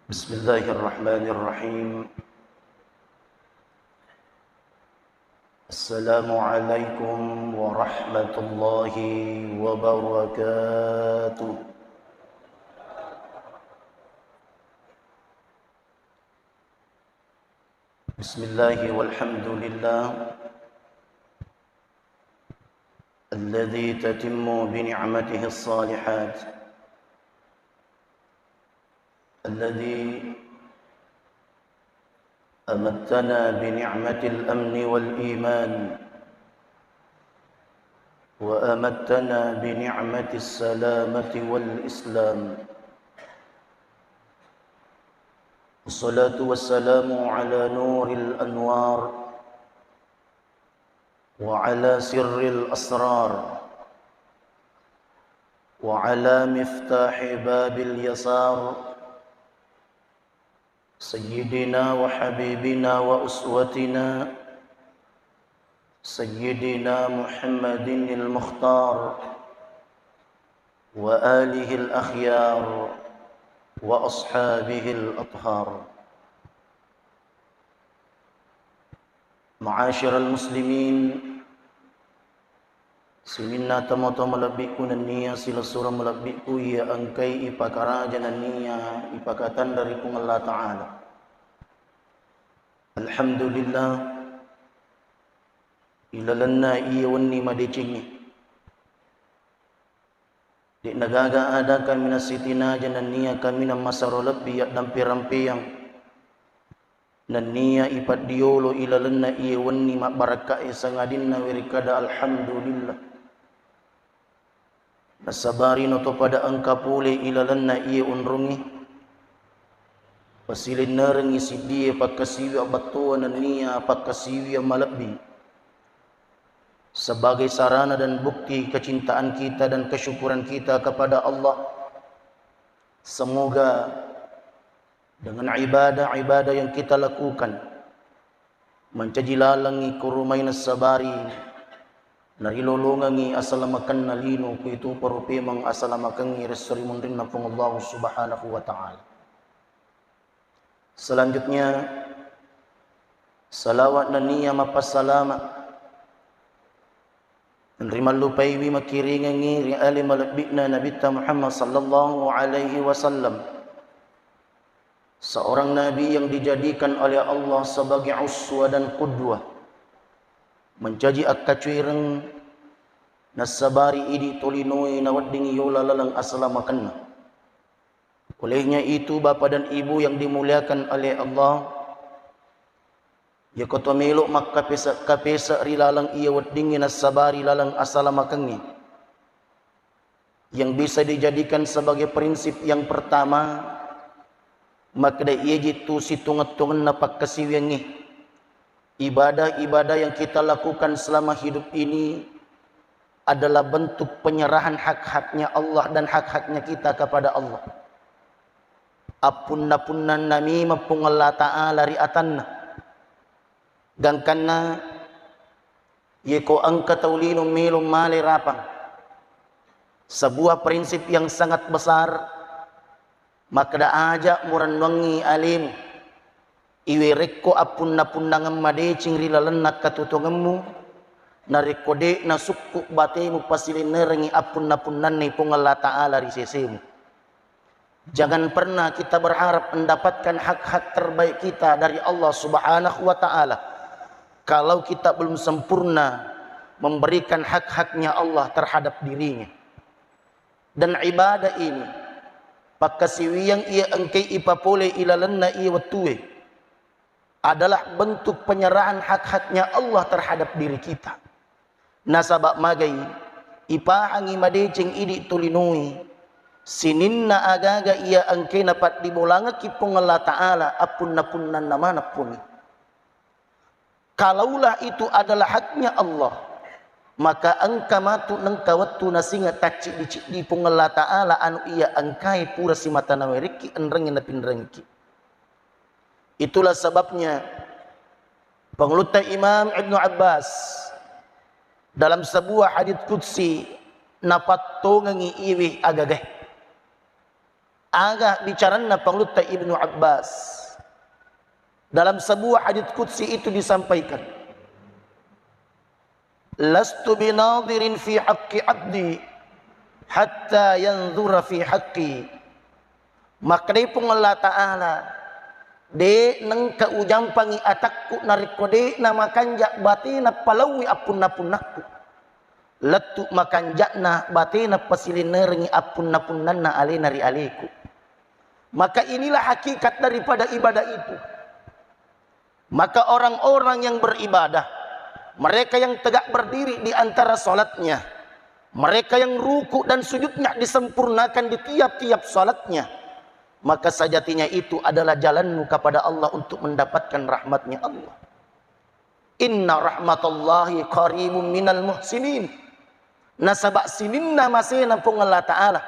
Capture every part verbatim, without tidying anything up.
بسم الله الرحمن الرحيم. السلام عليكم ورحمة الله وبركاته. بسم الله والحمد لله الذي تتم بنعمته الصالحات، الذي أمتنا بنعمة الأمن والإيمان، وأمتنا بنعمة السلامة والإسلام. والصلاة والسلام على نور الأنوار وعلى سر الأسرار وعلى مفتاح باب اليسار سيدنا وحبيبنا وأسوتنا سيدنا محمد المختار وآله الأخيار وأصحابه الأطهار. Ma'asyiral muslimin, sininna tomatoa malebbi'ku nennia silessureng malebbi'ku iya engkai ipakaraja nennia ipakatanre ri Puang Allah Ta'ala. Alhamdulillah, ilalenna iya wenni madecengnge. De'na gaga ada kaminang sitinaja nennia kaminang masero lebbi yaddampe-rampeang. Nennia ipaddiolo ilalenna iye wenni mabbarakka'e sangadinna werikada alhamdulillah. Nasabarino to pada engka pole ilalenna iye onrongnge. Pasilennerengngi siddie pakkasiwiang battoa nennia pakkasiwiang malebbi. Sebagai sarana dan bukti kecintaan kita dan kesyukuran kita kepada Allah. Semoga dengan ibadah-ibadah yang kita lakukan, mencaji lalengngi kurumai nassabari, narilolongengngi asalamakenna lino, kuitu paro pemeng asalamakengngi resso ri munrinna Puang Allah Subhanahu wa Ta'ala. Selanjutnya, salawat nennia mappassalama' rimallupaiwi makkiringengngé ri alé malebbi'na Nabitta Muhammad sallallahu alaihi wasallam, seorang nabi yang dijadikan oleh Allah sebagai uswah dan qudwah, mencaji akkacuireng, nassabari idi tolinoé nawedding yola laleng asalamakenna. Olehnya itu, Bapa dan Ibu yang dimuliakan oleh Allah, iyako to melo makkapese'-kapese' ri laleng iya weddingngé nassabari laleng asalamakengngi, yang bisa dijadikan sebagai prinsip yang pertama, makkeda iyaji tu sitongeng-tongenna pakkasiwiangngé. Ibadah-ibadah yang kita lakukan selama hidup ini adalah bentuk penyerahan hak-haknya Allah dan hak-haknya kita kepada Allah. Appunna-punnanna memang Puang Allah Ta'ala ri atanna. Gangkanna, yeko engka tau lino melo malé rapang. Sebuah prinsip yang sangat besar, makkeda aja murennuangngi alému. Iwé rékko appunna-punnangeng madécéng ri lalenna katutongemmu, narékko dé'na sukku batému pasilennerengngi appunna-punnanna Puang Allah Ta'ala ri sésému. Jangan pernah kita berharap mendapatkan hak-hak terbaik kita dari Allah Subhanahu wa Ta'ala kalau kita belum sempurna memberikan hak-haknya Allah terhadap dirinya. Dan ibadah ini, pakkasiwiang iya engkai ipapolé ilalenna iya wettué, adalah bentuk penyerahan hak-haknya Allah terhadap diri kita. Nasaba magai, ipahangi madécéng idi tolinoé, sininna agaga iya engkai napaddibolangekki Puang Allah Ta'ala appunna-punnanna maneng poni. Kalaulah itu adalah haknya Allah, maka engka matu nengka wettu nasinga tacciddi-ciddi Puang Allah Ta'ala anu iya engkai pura simata nawerekki enrengnge napinrengki. Itulah sebabnya Pangulutta Imam Ibnu Abbas dalam sebuah hadits qudsi napattongengi iwi agagae. Aga bicaranna Pangulutta Ibnu Abbas. Dalam sebuah hadits qudsi itu disampaikan, "Lastu binadhirin fi haqqi abdi hatta yanzura fi haqqi." Makkedai Puang Allah Ta'ala, "De' nengka ujampangi atakku narekko de' namakanja' batena palaui appunna-punnakku. Lettu makanja'na batena pasilennerengi appunna-punnanna alena ri aleku." Maka inilah hakikat daripada ibadah itu. Maka orang-orang yang beribadah, mereka yang tegak berdiri di antara salatnya, mereka yang ruku dan sujudnya disempurnakan di tiap-tiap salatnya, maka sejatinya itu adalah jalanmu kepada Allah untuk mendapatkan rahmatnya Allah. "Inna rahmatallahi qaribun minal muhsinin." Nasaba sininna masena Puang Allah Ta'ala,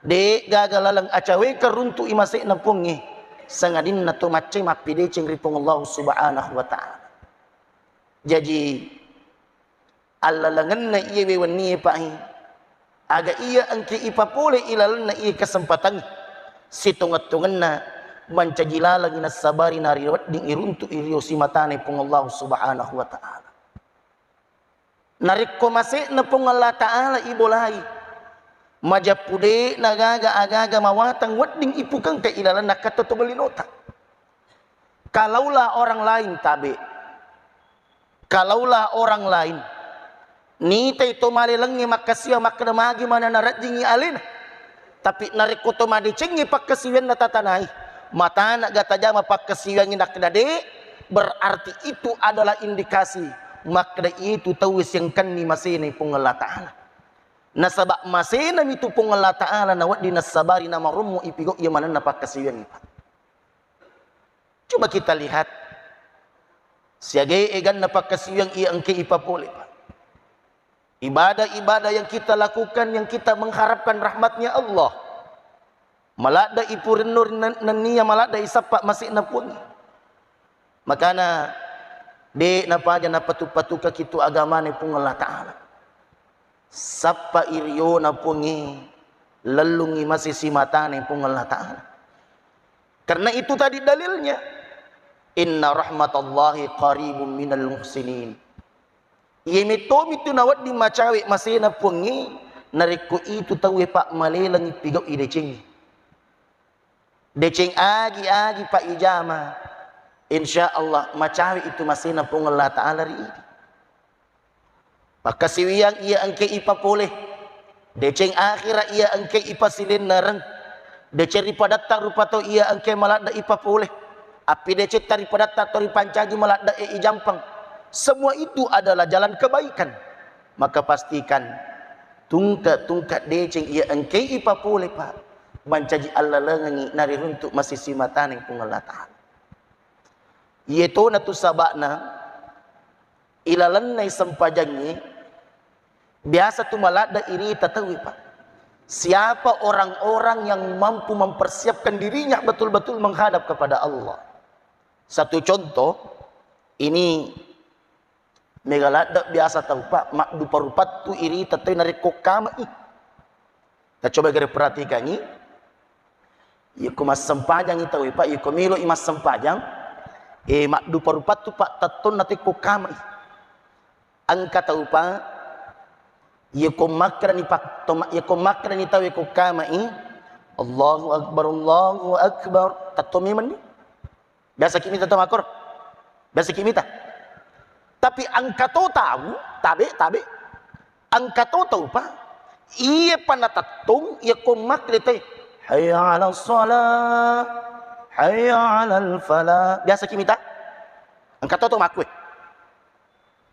de' gaga laleng acawekeng runtu'i masena Puangnge, sangadinna to maccai mappideceng ri Puang Allah Subhanahu wa Ta'ala. Jaji, allalengenna iye wennie, Pak, aga iya engke ipapole ilalenna iye kesempatan, sitongeng-tongenna mancaji lalengi nassabari nariwedding iruntu'i rio simatane Puang Allah Subhanahu wa Ta'ala. Narekko mase'na Puang Allah Ta'ala ibolai, majeppu de' nagaga aga-aga mawatang wedding ipukengka ilalenna katto to belinota. Kalaulah orang lain tabe', kalaulah orang lain nitai to malelengnge makkasiwa makkeda magi mana narejjingi alena. Tapi narekko to madecengngi pakkasiwianna tatanai, matana ga tajama pakkasiwiangnge nakkeda de', berarti itu adalah indikasi makkeda itu tauwe siengkanni masenai Puang Allah Ta'ala. Nasaba masenami tu Puang Allah Ta'ala nawedding nassabari namarummu ipigau iya manenna pakkasiwiangnge, Pak. Coba kita lihat, siaga eganna pakkasiwiang iya engke ipapole, Pak. Ibadah-ibadah yang kita lakukan, yang kita mengharapkan rahmatnya Allah. Maladde ipurenno nen-, nennia maladde isappa mase'na Puang. Makana, de' napaja napatu-patukaki tu agamane Puang Allah Ta'ala. Sappa iriona Puangnge, lellungi mase simatane Puang Allah Ta'ala. Karena itu tadi dalilnya, "Inna rahmatallahi qaribun minal muhsinin." Iye mettomi tu nawedding macawe masena Puangnge, narekko itu tauwe, Pak, malelengi pigau'i decengnge. Deceng agi-agi, Pak, ijama, insya Allah macawe itu masena Puang Allah Ta'ala ri idi. Pakkasiwiang iya engke ipapole, deceng akhira iya engke ipasilennereng, deceng ri padatta rupa tau iya engke maladde ipapole, appidecetta ri padatta to ripancaji maladde e ijampang. Semua itu adalah jalan kebaikan. Maka pastikan tungke-tungke deceng iya engke ipapole, Pak, mancaji allalengengi nariruntu masisi mataneng Puang Allah Ta'ala. Iye tona tu saba'na, ilalennai sempajangnge, biasa tu maladde irita tauwe, Pak. Siapa orang-orang yang mampu mempersiapkan dirinya betul-betul menghadap kepada Allah? Satu contoh, ini mega ladde biasa tau, Pak, maddupa-rupattu irita tauwe narekko kamai. Tacoba gare perhatikangi, iyako massempajangi tauwe, Pak, iyako meloi massempajang, eh, maddupa-rupattu, Pak, tettonna tekko kamai. Engka tau, Pak, iyako makkedani, Pak, to ma-, iyako makkedani tauwe ko kamai, "Allahu Akbar, Allahu Akbar," tetto memenni. Biasa ki mita to makkoro? Biasa ki mita? Tapi engka to tau, tabe, tabe. Engka to tau, Pak, iye pa natettong, iyako makkeda tauwe, "Hayya 'alas shalah, hayya 'alal falah." Biasa ki mita? Engka to tau makkue.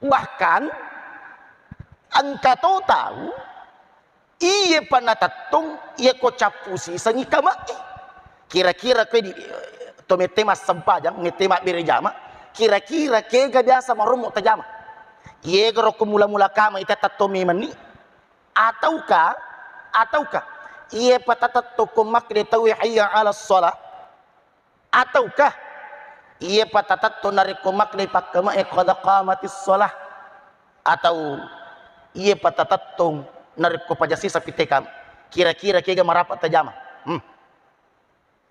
Bahkan engka to tau, iye pa natettong, iyako cappu sisengi kamai. Kira-kira koe di, to mette massempajang, mette mabbere jama, kira-kira kega biasa marommo tajama? Iyegaro ko mula-mula kamai tatettong memenni? Ataukah, ataukah iye pa tatettong ko makkeda tauwe, "Hayya 'alas shalah"? Ataukah iye pa tatettong narekko makkeda pakkamai, "Qad qamatis shalah"? Atau iye pa tatettong narekko paja sisa pitte kam-, kira-kira kega marapa tajama? Hmm.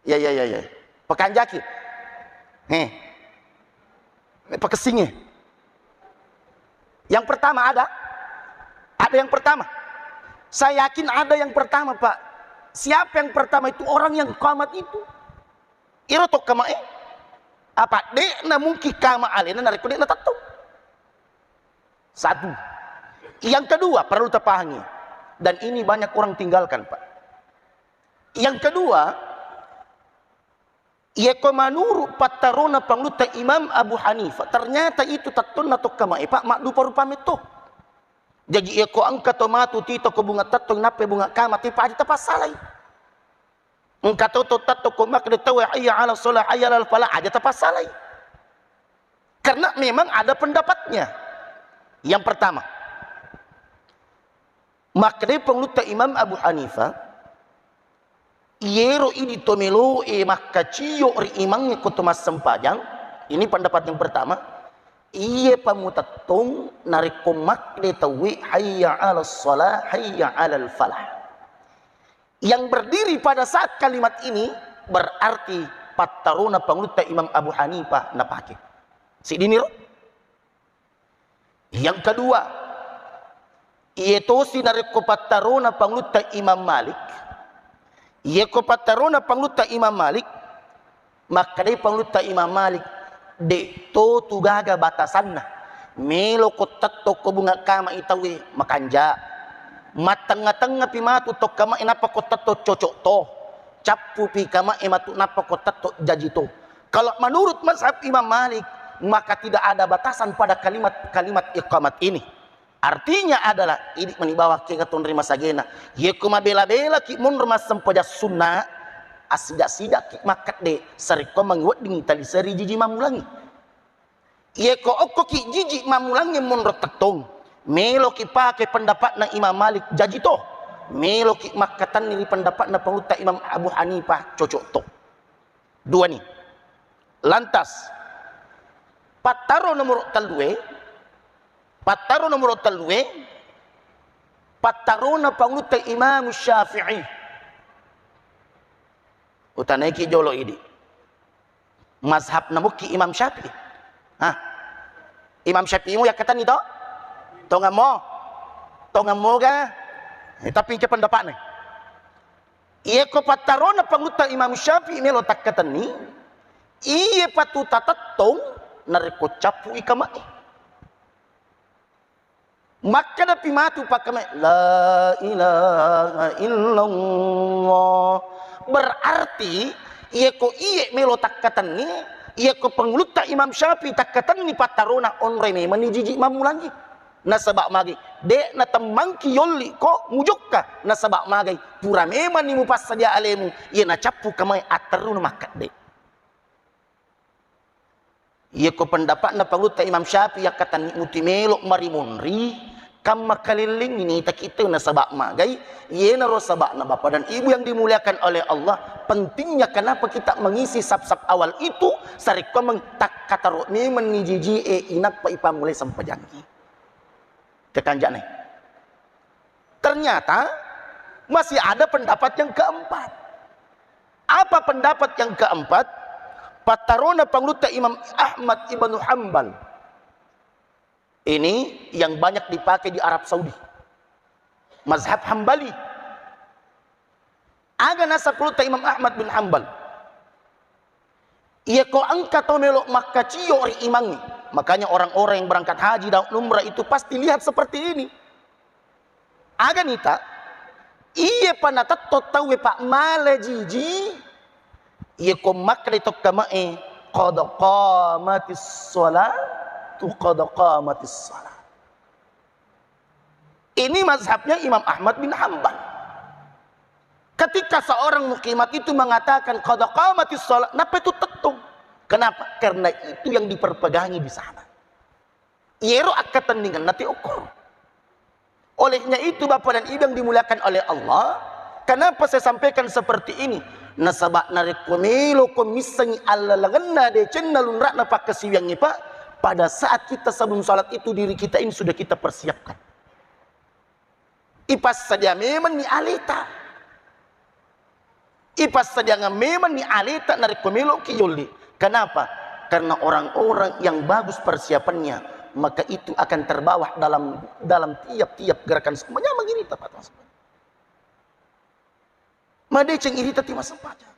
Ya, ya, ya, ya. Pakanjaki. Nih. Pakessinge. Yang pertama ada? Ada yang pertama. Saya yakin ada yang pertama, Pak. Siapa yang pertama itu? Orang yang qamat itu. Iro tokka mae. Apa de'na mungkin kama alena narekko de'na tettong. Satu. Yang kedua, perlu tapahangi. Dan ini banyak orang tinggalkan, Pak. Yang kedua, iyako manuru pattarona Pangulutta Imam Abu Hanifah, ternyata itu tettonna tokka mae, Pak, maddupa-rupa metto. Jaji iyako engka to matu tito ko bunga tettong, nappa bunga kama, tipa aja tapassalai. Engka to to tettong ko makkeda tauwe, "Hayya 'ala shalah, hayya 'alal falah," aja tapassalai. Karena memang ada pendapatnya. Yang pertama, makkeda Pangulutta Imam Abu Hanifah, iyero idi to meloe makkaciyo ri imangnge ko to massempajang, ini pendapat yang pertama, iye pa mutettong narekko makkeda tauwe, "Hayya 'alas shalah, hayya 'alal falah." Yang berdiri pada saat kalimat ini berarti pattarona Pangulutta Imam Abu Hanifah napake. Siddiniro? Yang kedua, iye tosi narekko pattarona Pangulutta Imam Malik, iyeko pattarona Pangulutta Imam Malik, makkedai Pangulutta Imam Malik, de' to tu gaga batasanna. Melo ko tettong ko bunga kama i tauwe makanja. Mattengnga-tengnga pi matu tokka mae nappa ko tettong cocok to. Cappu pi kama e matu nappa ko tettong jaji to. Kalau menurut mazhab Imam Malik, maka tidak ada batasan pada kalimat-kalimat iqamat ini. Artinya adalah, idi mani bawang kega tonri masagena. Yeko mabela-bela ki monro massempajang sunna, assida-sida ki makkedde sarekko mangi wedding taliseri jiji mammulangi. Yeko okko ki jiji mammulangi monro tettong, melo ki pake pendapatna Imam Malik jaji to, melo ki makkatenni ri pendapatna Pangulutta Imam Abu Hanifah cocok to. Dua ni. Lantas, pattaro nomoro tellue, pattaro nomoro tellue, pattarona Pangulutta Imam Syafi'i. Utanaiki jolo idi. Mazhab namukki Imam Syafi'i. Hah? Imam Syafi'i mu yakkatenni to? Tongammo? Tongammo ga? Eh, tapi engka pendapatna. Iyeko pattarona Pangulutta Imam Syafi'i melo takkatenni, iye patu tatettong narekko cappu i kamae. Makkeda pi matu pakkamae, "La ilaha illallah." Berarti, iyeko iye melo takkatenni, iyeko Pangulutta Imam Syafi'i takkatenni pattarona, onroi memanni jiji mammulangi. Nasaba magi, de' natemmangki yolli ko mujokka, nasaba magai, pura memanni mupassadia alemu, iye nacappu kamae atterruna makkedde. Iyeko pendapatna Pangulutta Imam Syafi'i yakkatenni muti melo marimunri, kamma kalellengngi nitaki tau nasaba magai, iyenaro saba'na Bapak dan Ibu yang dimuliakan oleh Allah, pentingnya kenapa kita mengisi saf-saf awal itu, sarekko meng-, takkataro memanni jiji e inappa ipammulai sempajangngi. Kekanjane. Ternyata masih ada pendapat yang keempat. Apa pendapat yang keempat? Pattarona Pangulutta Imam Ahmad ibnu Hambal. Ini yang banyak dipakai di Arab Saudi. Mazhab Hambali. Aga naseng Pangulutta Imam Ahmad bin Hambal. Iyako engka to melo makkaciyo ri imangnge. Makanya orang-orang yang berangkat haji dan umrah itu pasti lihat seperti ini. Aga nita, iye pa natetto tauwe pa mala jiji, iyako makkeda tokka mae, "Qad qamatis shalatu, qad qamatis shalah." Ini mazhabnya Imam Ahmad bin Hambal. Ketika seorang muqimat itu mengatakan, "Qad qamatis shalah," nappa itu tettong. Kenapa? Karena itu yang diperpegangi di sana. Iyero akkatenningenna te okko. Olehnya itu, Bapak dan Ibu yang dimuliakan oleh Allah, kenapa saya sampaikan seperti ini? Nasaba narekko meloko missengi allalengenna decenna lunra'na pakkasiwiyangnge, Pak, pada saat kita sebelum salat itu, diri kita ini sudah kita persiapkan. Ipassadia memenni aleta. Ipassadiangeng memanni aleta narekko meloki jolli. Kenapa? Karena orang-orang yang bagus persiapannya, maka itu akan terbawa dalam, dalam tiap-tiap gerakan. Semuanya mengirita, Pak. Madeceng irita timassempajang.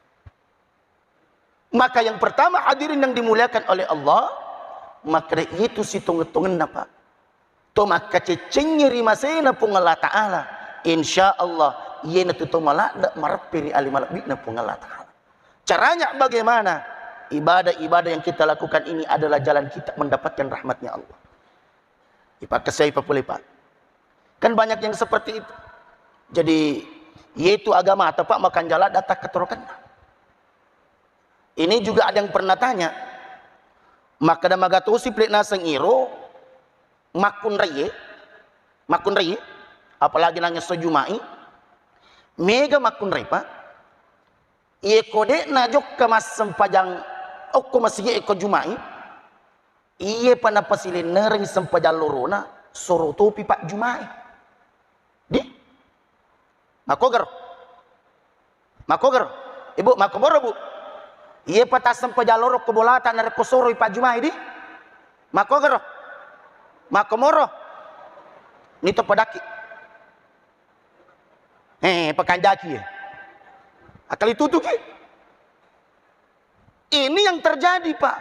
Maka yang pertama, hadirin yang dimuliakan oleh Allah, maka itu sitongeng-tongenna, Pak. To makkaceccengngi ri masena Puang Allah Ta'ala, insya Allah, iyanatu to maladde mareppe ri ale malebbi'na Puang Allah Ta'ala. Caranya bagaimana? Ibadah-ibadah yang kita lakukan ini adalah jalan kita mendapatkan rahmatnya Allah. Ipakkasiai papole, Pak. Kan banyak yang seperti itu. Jadi, yaitu agama atau, Pak, makan jalan datang ketorokan. Ini juga ada yang pernah tanya, makkeda magatosi pile naseng iro makkunraie, makkunraie, apalagi nangesso Juma'i, mega makkunrai, Pak. Iye ko de'na jokka massempajang okko masigi e ko Juma'i, iye pa napasilennerengngi sempajang lorona, soro topi Pak Juma'i. Di? Makkogaro? Makkogaro? Ibu, makkoboro, Bu? Iye pa tassempajang loro ko bolata narekko soroi Pak Juma'i, di? Makkogaro? Makkomoro? Nito padakki. Eh, pakanjaki, eh. Akali tutuki. Ini yang terjadi, Pak.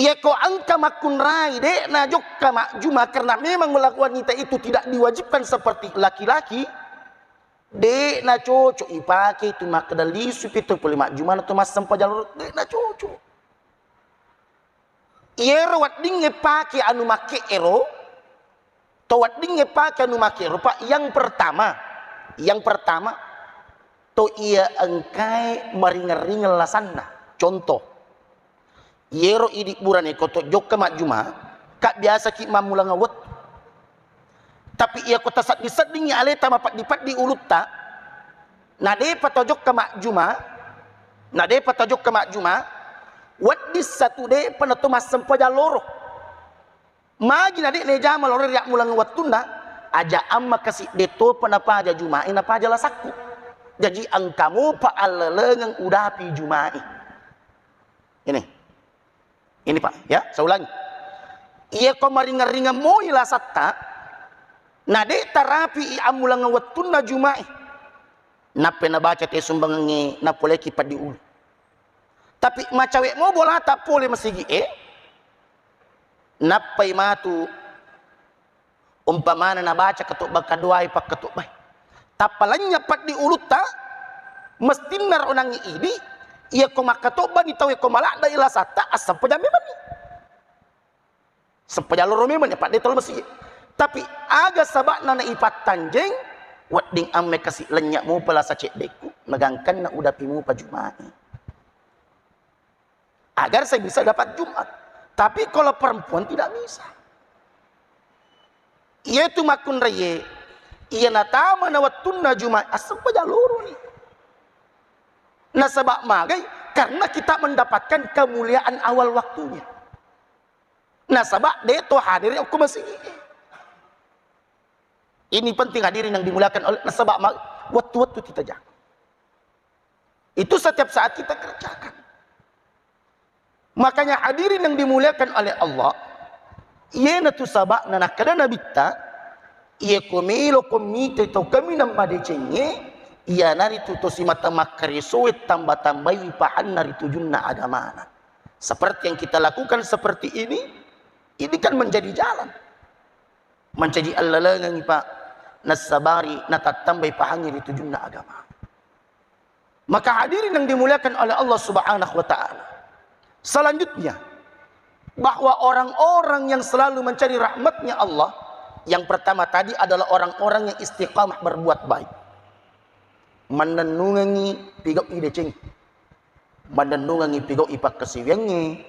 Iya ko engka makkunrai, de'na jokka majjuma, karena memang wanita itu tidak diwajibkan seperti laki-laki, de'na cocok ipake itu makkeda lisu pi to pole majjuma na to massempajang loro, de'na cocok. Iyero weddingnge pake anu makke ero, to weddingnge pake anu makke ero, Pak, yang pertama, yang pertama, to iya engkae maringeng-ringeng lasanna. Contoh, iyero idi burane ko to jokka majjuma, Kak, biasaki mammulangeng wettu. Tapi iya ko tasedding-seddingngi aleta mapaddi-paddi ulutta, na depa to jokka majjuma, na depa to jokka majjuma, wedding satu depa na to massempajang loro. Magi na de' nejama loro ri ammulangeng wettunna, aja amma kasi de' topa napaja Juma'i napaja lasakku. Jaji engka mopa allalengeng udapi Juma'i. Ini. Ini, Pak, ya, saya ulangi. Iya ko maringeng-ringeng moi lasatta, na de' tarapi i ammulangeng wettunna Juma'i. Nappa nabaca te sumbangengnge, napoleki paddi ulu. Tapi macawe' mo bolata pole masigi e, nappai matu umpamana nabaca katobba kaduae pakkatobbae. Tappa lennye' paddi ulutta, mestinna ro nangngi idi, iya ko makkatobbani tauwe ko maladde' lasatta, assempajang memanni. Sempajang loro memang ya, Pak, de' tolo masigi. Tapi aga saba'na na ipattanjeng, wedding amme kasi lennye' mupa lasa cedde'ku, nagangkanna udapi mupa Juma'i. Agar saya bisa dapat Jumat. Tapi kalau perempuan tidak bisa. Iyatu makkunraie, iya natama na wettunna Juma'i, assempajang loroni. Nasaba magai, karena kita mendapatkan kemuliaan awal waktunya. Nasaba de' to hadiri okko masigi. Ini penting hadirin yang dimuliakan oleh, nasaba ma-, wettu-wettu kita jaga. Itu setiap saat kita kerjakan. Makanya hadirin yang dimuliakan oleh Allah, iyanatu saba'na nakkeda Nabitta, iya ko melo ko mitai tau kaminang madecengnge, iyanaritu to simata makkaresoe tamba-tambai pahanna ri tujunna agamana. Seperti yang kita lakukan seperti ini, ini kan menjadi jalan. Mancaji allalengengngi, Pak, nassabari natattambai pahangngi ri tujunna agama. Maka hadirin yang dimuliakan oleh Allah Subhanahu wa Ta'ala. Selanjutnya, bahwa orang-orang yang selalu mencari rahmatnya Allah, yang pertama tadi adalah orang-orang yang istiqamah berbuat baik. Mannennungengngi pigau'i deceng. Mannennungengngi pigau'i pakkasiwiangnge.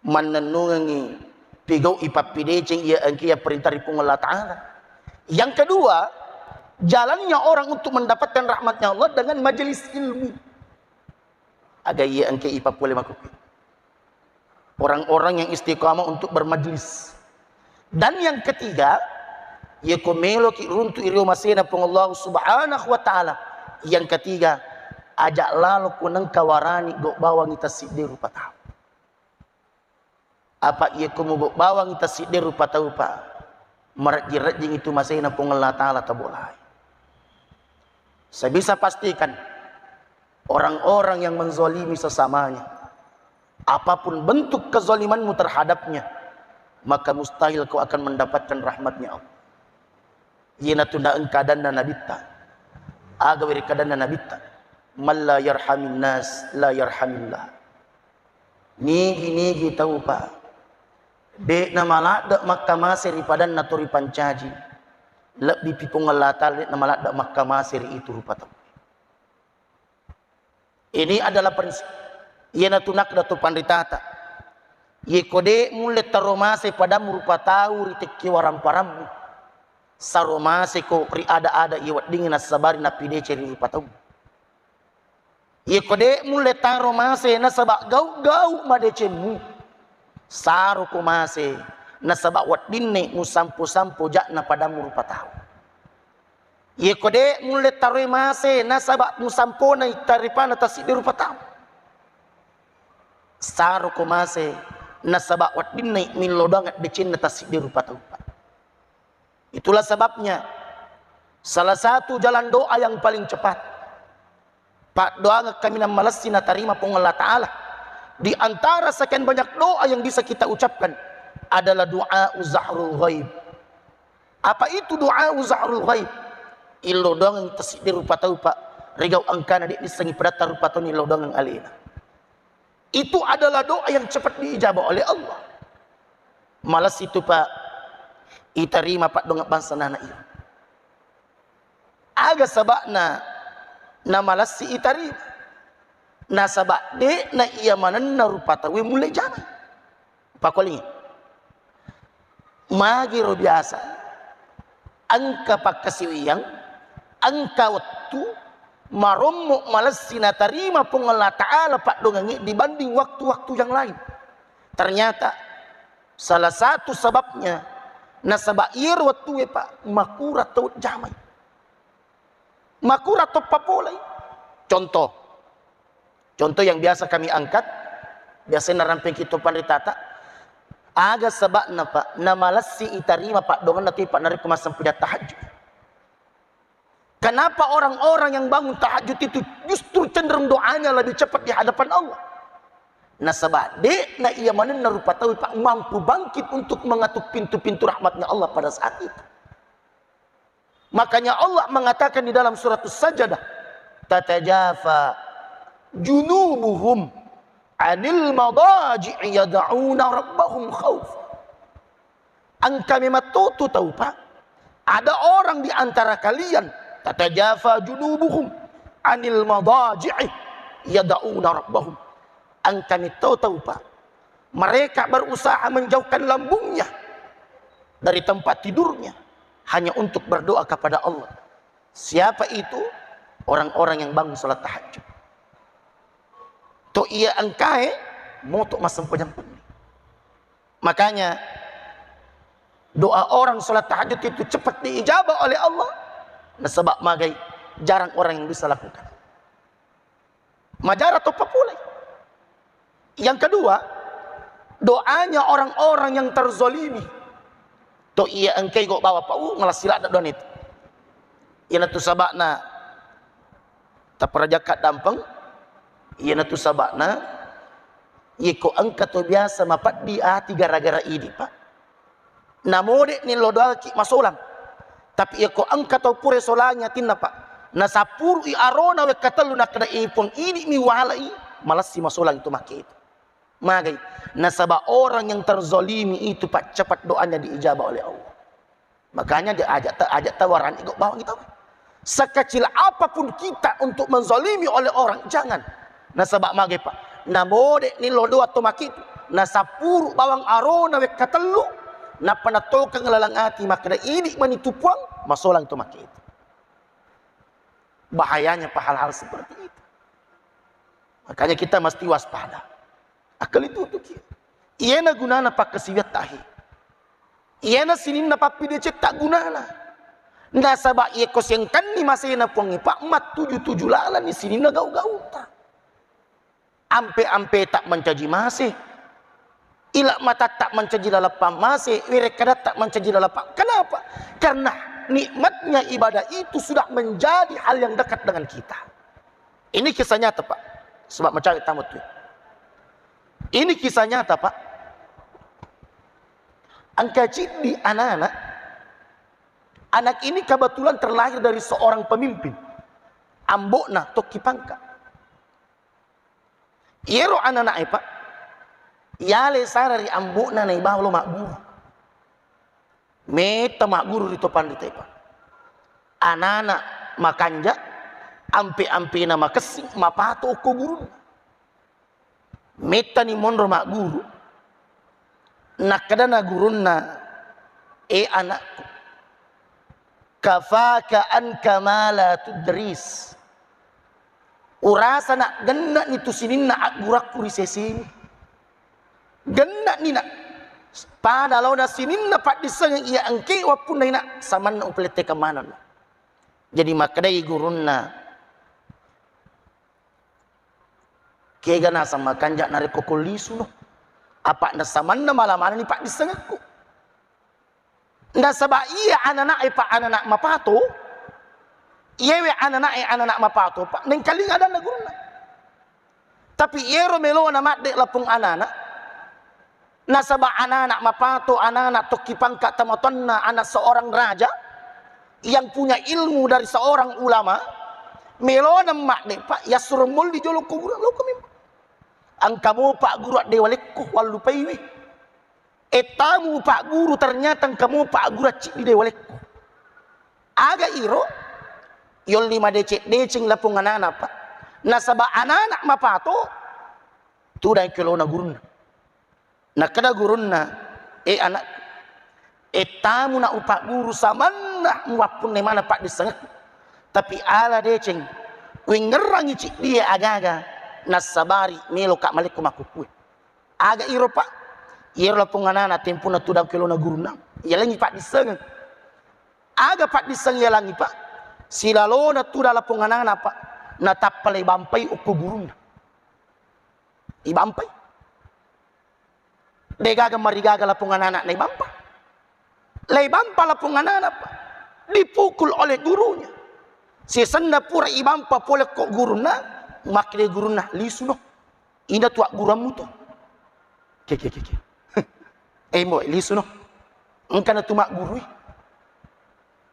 Mannennungengngi pigau'i pappideceng iya engkae yapparintah ri Puang Allah Ta'ala. Yang kedua, jalannya orang untuk mendapatkan rahmatnya Allah dengan majelis ilmu. Aga iya engkae ipapole makkukku. Orang-orang yang istiqamah untuk bermajlis. Dan yang ketiga, iya ko meloki runtu'i ri masena Puang Allah Subhanahu wa Ta'ala, Yang ketiga, aja' lalo ko nengka warani gau' bawangngi tassiddi rupa tau. Apa' iya ko mugau' bawangngi tassiddi rupa tau, Pak, marejjing-rejjing itu masena Puang Allah Ta'ala tabolai. Saya bisa pastikan, orang-orang yang menzalimi sesamanya, apapun bentuk kezalimanmu terhadapnya, maka mustahil kau akan mendapatkan rahmatnya Allah. Iyanatu na engka adanna Nabitta. Aga weri kadanna Nabitta? "Man la yarhamin nas, la yarhamillah." Nigi-nigi tau, Pak, de'na maladde' makkamase ri padanna to ripancaji, lebbi pi Puang Allah Ta'ala de'na maladde' makkamase ri itu rupa tau. Ini adalah prinsip. Iyanatu nakkeda tu panritata. Yeko de' mulle taro mase padammu rupa tau ri tekki waramparammu, saro maseko ri ada-ada iya weddingngi nassabari nappideceng ri rupa tau. Yeko de' mulle taro mase nasaba' gau'-gau' madecemmu, saroko mase nasaba' weddinni musampo-sampo ja'na padammu rupa tau. Yeko de' mulle taroi mase nasaba' musampona itaripana tassiddi rupa tau, saroko mase nasaba' weddinni millo doang decenna tassiddi rupa tau. Itulah sebabnya salah satu jalan doa yang paling cepat, paddoangeng kaminang malessi natarima Puang Allah Ta'ala. Di antara sekian banyak doa yang bisa kita ucapkan adalah doa zahrul ghaib. Apa itu doa zahrul ghaib? Illo doangeng tassiddi rupa tau, Pak, ri gau' engkana de' nissengngi padatta rupa tau nillo doangeng alena. Itu adalah doa yang cepat diijabah oleh Allah. Malessi tu, Pak, itarima paddoangeng bangsa nana iya. Aga saba'na namalessi itarima? Nasaba' de'na iya manenna rupa tauwe mulle jamai. Pakolingi. Magiro biasa engka pakkasiwiang, engka wettu marommo malessi natarima Puang Allah Ta'ala paddoangengnge dibanding waktu-waktu yang lain. Ternyata salah satu sebabnya nasaba' iyaro wettue, Pak, makura tau jamai. Makura toppa polei. Contoh, contoh yang biasa kami angkat, biasanya narampengki to panritata, aga saba'na, Pak, namalessi itarima paddoangenna tu, Pak, narekko massempajang tahajud? Kenapa orang-orang yang bangun tahajud itu justru cenderung doanya lebih cepat di hadapan Allah? Nasaba' de'na iya manenna rupa tau, Pak, mampu bangkit untuk mengetuk pintu-pintu rahmatnya Allah pada saat itu. Makanya Allah mengatakan di dalam surat As-Sajdah, "Tatajafa junubuhum anil madaji'i yad'una rabbahum khaufa." Engka memang to tu tau, Pak. Ada orang di antara kalian, "Tatajafa junubuhum anil madaji'i yad'una rabbahum." Engka metto tau, Pak, mereka berusaha menjauhkan lambungnya dari tempat tidurnya hanya untuk berdoa kepada Allah. Siapa itu? Orang-orang yang bangun salat tahajud. To iya engkae moto massempajang penni. Makanya doa orang salat tahajud itu cepat diijabah oleh Allah. Nasaba' magai, jarang orang yang bisa lakukan. Majara toppa polei. Yang kedua, doanya orang-orang yang terzolimi. To iya engkai gau' bawa pau, malah sila ada doa itu. Iyanatu saba'na taparajakka dampeng. Iyanatu saba'na, iyako engka to biasa mapeddi ati gara-gara idi, Pak. Namode'ni lo doaki masolang. Tapi iyako engka tau pura solangi atinna, Pak, nasappuru'i arona wekka tellu, nakkeda, "Eh, Puang, idi'mi walai," malessi masolang itu makke itu. Magai? Nasaba' orang yang terzolimi itu, Pak, cepat doanya diijabah oleh Allah. Makanya dia ajak ta-, ajak tawaran iko bawang kita. Sekecil apapun kita untuk menzalimi oleh orang, jangan. Nasaba' magai, Pak? Namode'ni lo doa to makitu, nasappuru bawang arona wekka tellu, nappa natokeng laleng ati makkeda, "Idi' mani tu Puang," masolang to makitu. Bahayanya, Pak, hal-hal seperti itu. Makanya kita mesti waspada. Akkalitutuki. Iyena gunana pakkasiwiatta he. Iyena sininna pappidecetta gunana. Nasaba iyako siengkanni masena Puangnge, Pak, mattuju-tuju lalanni sininna gau-gauta. Ampe-ampeta mancaji mase. Ila matatta mancaji lalappang mase, werekkadatta mancaji lalappang. Kenapa? Karena nikmatnya ibadah itu sudah menjadi hal yang dekat dengan kita. Ini kisah nyata, Pak. Sebab mencari tamu tuh. Ini kisah nyata, Pak. Engka ciddi anak-anak. Anak ini kebetulan terlahir dari seorang pemimpin. Ambo'na tokki pangka. Iyero anana'e, Pak, yale sara ri ambo'na naibawa lo magguru. Metta magguru ri to panritae, Pak. Anana makanja, ampe-ampena makessing, mapato okko gurunna. Mettani monro magguru, nakkedana gurunna, "E anakku, kafaka anka ma la tudris." Urasa nak, genna'ni tu sininna aggurakku ri sesemi. Genna'ni nak. Pada laona sininna paddissengeng iya engke wappunnai nak, samanna upelette kemanenna. Jadi makkedai gurunna, "Kega naseng makanja narekko ko lisuno? Apa nasamanna mala manenni paddissengekku." Nasaba iya anana'e, Pak, anana mapato, iyewe anana'e anana mapato, Pak, nengkalinga adanna gurunna. Tapi iyero melona madde lapong anana, nasaba anana mapato, anana tokki pangka tomatoanna, anak seorang raja yang punya ilmu dari seorang ulama, melona madde, Pak, yassuro molli jolo ko guru, lo ko memang. Engka mo, Pak Guru, adde walekko wallupaiwi. Ettamu, Pak Guru, ternyata engka mo, Pak Guru, acciddi de walekko. Aga iro, yolli madeceng-deceng lapong anana, Pak. Nasaba anana mapato, tudang kelona gurunna. Nakkeda gurunna, "E anak, ettamu na upagguru samanna muwappunne mana paddissengekku. Tapi ala deceng, kuingerrangi ciddie agaga, nassabari meloka malekko makkukkue." Aga iro, Pak? Iyero lapong anana tempona tudang kelona gurunna, yalengngi paddissengeng. Aga paddisseng yalangngi, Pak? Silalona tudang lapong anana, Pak, natappa lebampai okko gurunna. Ibampai. Degaga marigaga lapong anana naibampa. Laibampa lapong anana, Pak. Dipukul oleh gurunya. Sisenna pura ibampa pole ko gurunna, makkeda gurunna, "Lisuno. Ina tu agguruammu tu." Ke, ke, ke, ke. Eh, mo, lisuno. Engka na tu maggurui.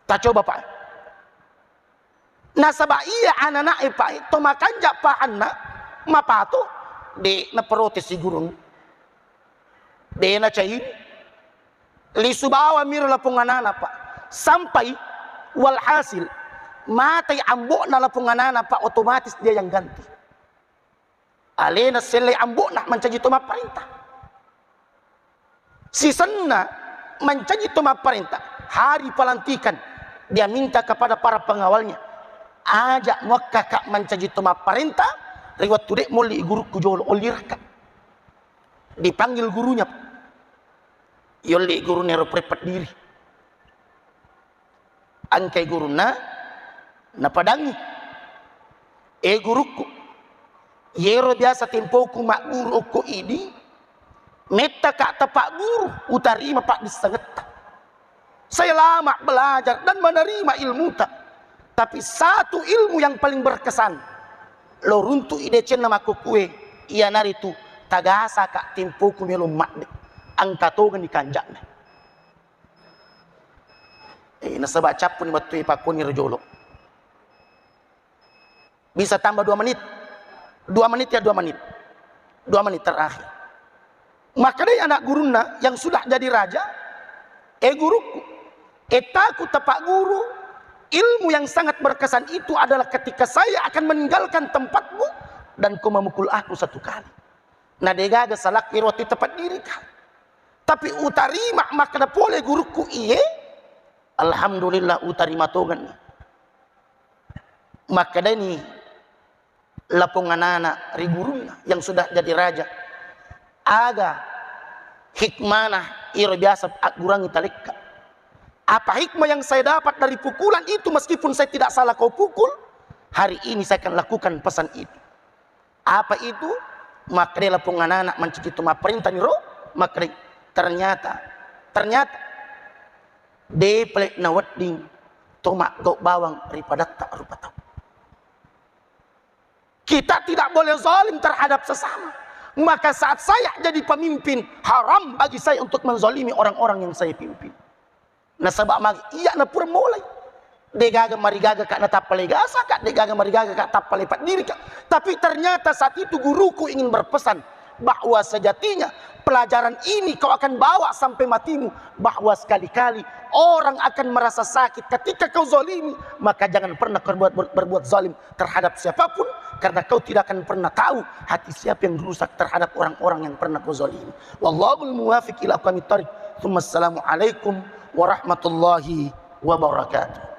Tacoba, Pak. Nasaba iya anana'e, Pak, to makanja pahanna, mapato, de naprotesi gurung. De nacai. Lisu bawang miro lapong anana, Pak. Sampai, walhasil, matai ambo'na lapong anana, Pak, otomatis dia yang ganti. Alena selle ambo'na mancaji to mapparenta. Sisenna mancaji to mapparenta, hari pelantikan dia minta kepada para pengawalnya, "Aja muakkaka mancaji to mapparenta ri wettu de molli gurukku jolo, olli rakka." Dipanggil gurunya. Yolli gurunna ero pura peddiri. Engkai gurunna, napadangi, "E gurukku, yero biasa tempoku magguru okko idi, mettaka tapagguru, utarima paddissengetta. Saya lama belajar dan menerima ilmuta. Tapi satu ilmu yang paling berkesan, lo runtu'i decenna makkukkue, iyanaritu tagasaka tempoku melo madde, engka tongeng ni kanja'na." Eh, nasaba cappuni mattui pakkoni ro jolo. Bisa tambah dua menit. Dua menit ya, dua menit. Dua menit terakhir. Makkedai anak gurunna yang sudah jadi raja, "Eh gurukku, ettaku tapak guru, ilmu yang sangat berkesan itu adalah ketika saya akan meninggalkan tempatmu dan kau memukul aku satu kali." Na degaga salakku ero wettu tapaddiri ka. Tapi utarima makkeda pole gurukku iye, alhamdulillah utarima tongenni. Makkedani lapong anana ri gurunna yang sudah jadi raja, "Aga hikmana iro biasa aggurangi talekka?" Apa hikmah yang saya dapat dari pukulan itu, meskipun saya tidak salah kau pukul, hari ini saya akan lakukan pesan itu. Apa itu? Makkedai lapong anak-anak mancaji tu mapparintani ro, makkedai, ternyata, ternyata de' pale' nawedding to maggau' bawang ri padatta rupa tau. Kita tidak boleh zalim terhadap sesama. Maka saat saya jadi pemimpin, haram bagi saya untuk menzalimi orang-orang yang saya pimpin. Nasaba magi iya na pura mulai. De' gaga marigaga ka' natappale gasa ka', de' gaga marigaga ka' tappale paddiri ka'. Tapi ternyata saat itu guruku ingin berpesan bahwa sejatinya pelajaran ini kau akan bawa sampai matimu, bahwa sekali-kali orang akan merasa sakit ketika kau zalimi, maka jangan pernah berbuat, berbuat zalim terhadap siapapun, karena kau tidak akan pernah tahu hati siapa yang rusak terhadap orang-orang yang pernah kau zalimi. Wallahul muwafiq ila aqwamit thariq. Tsumma assalamualaikum warahmatullahi wabarakatuh.